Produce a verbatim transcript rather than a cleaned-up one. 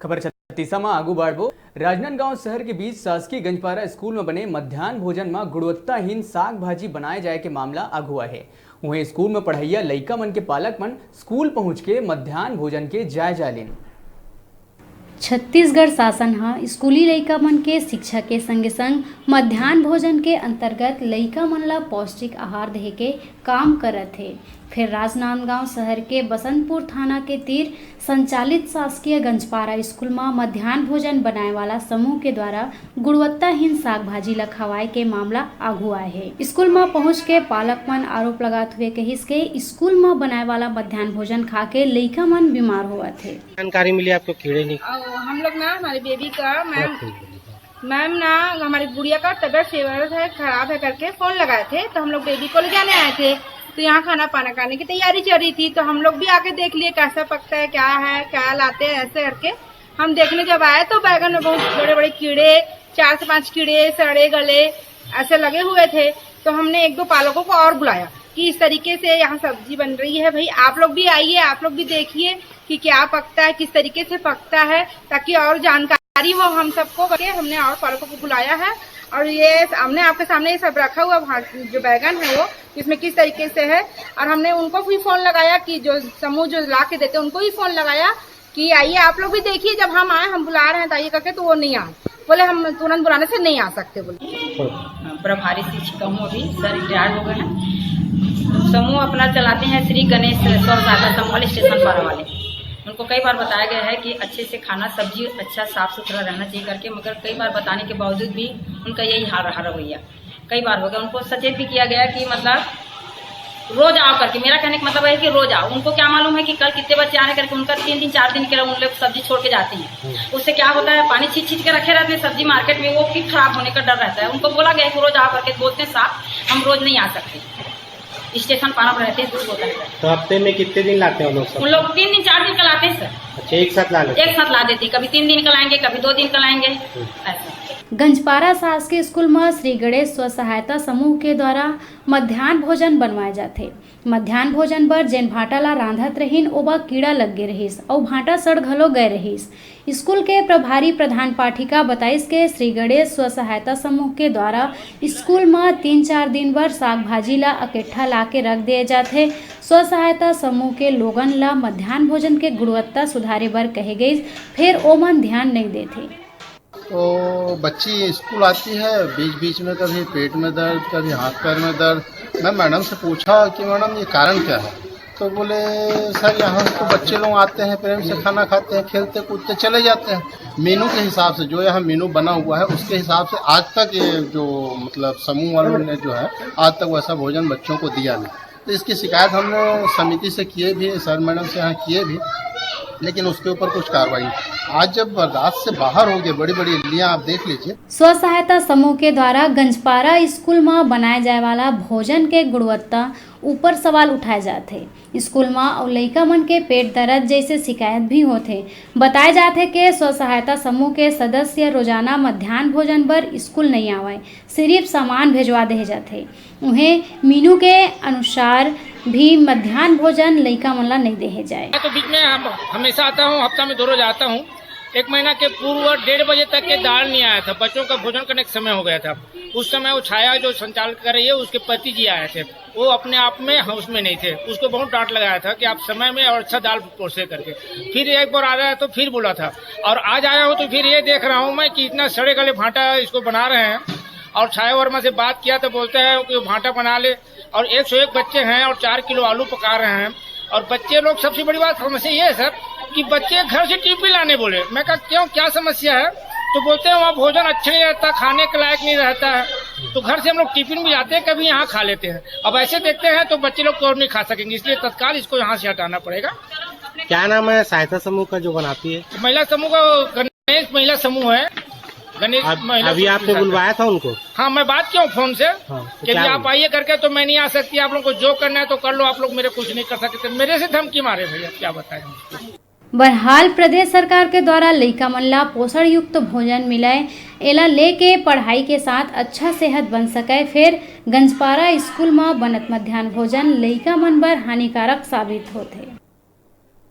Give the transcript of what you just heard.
खबर छत्तीसा म आगू बढ़बो। राजनांदगांव शहर के बीच शासकीय गंजपारा स्कूल म बने मध्यान्ह भोजन म गुणवत्ताहीन साग भाजी बनाए जाए के मामला आगू आए हे। उहें, स्कूल म पढ़इया लइका मन के पालक मन स्कूल पहुंच के मध्यान्ह भोजन के जायजा लेन। छत्तीसगढ़ शासन ह स्कूली लइका मन के शिक्षा के संगे संग मध्यान्ह भोजन के अंतर्गत लइका मन ल पौष्टिक आहार देहे के काम करत हे। फेर राजनांदगांव शहर के बसंतपुर थाना के तीर संचालित शासकीय गंजपारा स्कूल म मध्यान्ह भोजन बनाए वाला समूह के द्वारा गुणवत्ताहीन साग भाजी ल खवाए के मामला आगू आए हे। स्कूल म पहुंच के पालक मन आरोप लगात हुए कहिस के स्कूल म बनाए वाला मध्यान्ह भोजन खा के लइका मन बीमार होवत हे। जानकारी मिली आपको, कीड़े नहीं? और हम लोग ना, हमारे बेबी का मैम, मैम ना, हमारी गुड़िया का तबीयत फेवर है, खराब है करके फोन लगाए थे, तो हम लोग बेबी को ले जाने आए थे। तो यहाँ खाना पाना खाने की तैयारी चल रही थी, तो हम लोग भी आके देख लिए कैसा पकता है, क्या है, क्या लाते हैं, ऐसे करके हम देखने जब आए तो बैगन में बहुत बड़े बड़े कीड़े, चार से पांच कीड़े, सड़े गले ऐसे लगे हुए थे। तो हमने एक दो पालकों को और बुलाया कि इस तरीके से यहाँ सब्जी बन रही है, भाई आप लोग भी आइए, आप लोग भी देखिए कि क्या पकता है, किस तरीके से पकता है, ताकि और जानकारी हो हम सबको करके हमने और पालकों को बुलाया है। और ये हमने आपके सामने ये सब रखा हुआ भाट-, जो बैगन है वो इसमें किस तरीके से है, और हमने उनको भी फोन लगाया कि जो समूह जो ला के देते हैं उनको भी फोन लगाया कि आइए आप लोग भी देखिए, जब हम आए, हम बुला रहे हैं तो आइए करके, तो वो नहीं आए, बोले हम तुरंत बुलाने से नहीं आ सकते बोले। प्रभारी शिक्षिका हूँ, अभी सर रिटायर हो गए हैं। समूह अपना चलाते हैं श्री गणेश स्व सहायता समूह वाले स्टेशन पारा वाले। उनको कई बार बताया गया है कि अच्छे से खाना, सब्जी अच्छा साफ सुथरा रहना चाहिए करके, मगर कई बार बताने के बावजूद भी उनका यही हाल रहा रवैया। कई बार हो गया, उनको सचेत भी किया गया कि मतलब रोज आओ करके। मेरा कहने का मतलब है कि रोज आओ। उनको क्या मालूम है कि कल कितने बच्चे आ रहे हैं करके। उनका तीन दिन, चार दिन के लिए उन लोग सब्जी छोड़ के जाते हैं। हम्म। उससे क्या होता है, पानी छीट छीट के रखे रहते हैं सब्जी मार्केट में, वो फिर खराब होने का डर रहता है। उनको बोला गया है कि रोज आओ करके, बोलते हैं साहब हम रोज नहीं आ सकते, स्टेशन पारा पर रहते हैं, दूर होता है। तो हफ्ते में कितने दिन लाते हैं वो लोग सब? उन लोग तीन दिन, चार दिन का लाते हैं सर। अच्छा, एक साथ ला लेते हैं? एक साथ ला देते हैं, कभी तीन दिन का लाएंगे, कभी दो दिन का लाएंगे, हम्म। ऐसा। गंजपारा शासकीय स्कूल म श्री गणेश स्व सहायता समूह के द्वारा मध्यान्ह भोजन बनवाए जाथे। मध्यान्ह भोजन बर जेन भांटा ला रांधत रहिन, ओमा कीड़ा लग गे रहिस अउ भांटा सड़ घलो गए रहिस। स्कूल के प्रभारी प्रधान पाठिका बताइस के श्री गणेश स्व सहायता समूह के द्वारा स्कूल म तीन चार दिन बर साग भाजी ला अकेट्ठा ला के रख दिए जाथे। स्व सहायता समूह के लोगन ला मध्यान्ह भोजन के गुणवत्ता सुधारे बर कहे गइस, फेर ओमन ध्यान नइ देथे। तो बच्ची स्कूल आती है, बीच बीच में कभी पेट में दर्द, कभी हाथ पैर में दर्द। मैं मैडम से पूछा कि मैडम, ये कारण क्या है? तो बोले, सर, यहाँ तो बच्चे लोग आते हैं, प्रेम से खाना खाते हैं, खेलते कूदते चले जाते हैं। मेनू के हिसाब से, जो यहाँ मेनू बना हुआ है, उसके हिसाब से आज तक ये जो, मतलब, समूह वालों ने जो है, आज तक वैसा भोजन बच्चों को दिया नहीं। तो इसकी शिकायत हमने समिति से किए भी, सर मैडम से यहाँ किए भी, लेकिन उसके ऊपर कुछ कार्रवाई नहीं। आज जब बर्दाश्त से बाहर हो गए, बड़ी बड़ी इल्लियाँ आप देख लीजिए। स्व सहायता समूह के द्वारा गंजपारा स्कूल म बनाए जाए वाला भोजन के गुणवत्ता ऊपर सवाल उठाए जात हे। स्कूल म अउ लइका मन के पेट दर्द जइसे शिकायत भी होत हे। बताए जात हे के स्व सहायता समूह के सदस्य रोजाना मध्यान्ह भोजन बर स्कूल नइ आवय, सिरिफ सामान भेजवा देहे जाथे। उहें, मीनू के अनुसार भी मध्यान्ह भोजन लइका मन ला नइ देहे जाए। मैं तो बीच में हम हमेशा आता हूँ, हफ्ता में दो रोज आता हूँ। एक महीना के पूर्व डेढ़ बजे तक के दाल नहीं आया था, बच्चों का भोजन करने का समय हो गया था। उस समय वो छाया जो संचालन कर रही है, उसके पति जी आए थे, वो अपने आप में होश में नहीं थे। उसको बहुत डांट लगाया था कि आप समय में और अच्छा दाल परोसे करके। फिर एक बार आ रहा है तो फिर बोला था, और आज आया हूँ तो फिर ये देख रहा हूँ मैं कि इतना सड़े गले भांटा इसको बना रहे हैं। और छाया वर्मा से बात किया तो बोलते हैं कि वो भांटा बना ले, और एक सौ एक बच्चे हैं और चार किलो आलू पका रहे हैं। और बच्चे लोग, सबसे बड़ी बात समस्या ये है सर कि बच्चे घर से टिफिन लाने बोले। मैं कहा, क्यों, क्या समस्या है? तो बोलते हैं, वहाँ भोजन अच्छा नहीं रहता, खाने के लायक नहीं रहता है, तो घर से हम लोग टिफिन भी लाते हैं, कभी यहाँ खा लेते हैं। अब ऐसे देखते हैं तो बच्चे लोग तो और नहीं खा सकेंगे, इसलिए तत्काल इसको यहाँ से हटाना पड़ेगा। क्या नाम है सहायता समूह का जो बनाती है? महिला समूह का गणेश महिला समूह है। गणेश अब, महिला अभी समूह आपने के साथ बुलवाया था उनको? हाँ, मैं बात किया हूँ फोन से हाँ, तो कि क्या अभी आप बोले? आइए करके, तो मैं नहीं आ सकती, आप लोग को जो करना है तो कर लो, आप लोग मेरे कुछ नहीं कर सकते। मेरे से धमकी मारे भैया, क्या बताएं। बहरहाल, प्रदेश सरकार के द्वारा लइका मन ला पोषण युक्त भोजन मिलय, एला लेके पढ़ाई के साथ अच्छा सेहत बन सकय, फेर गंजपारा स्कूल म बनत मध्यान्ह भोजन लइका मन बर हानिकारक साबित होथे।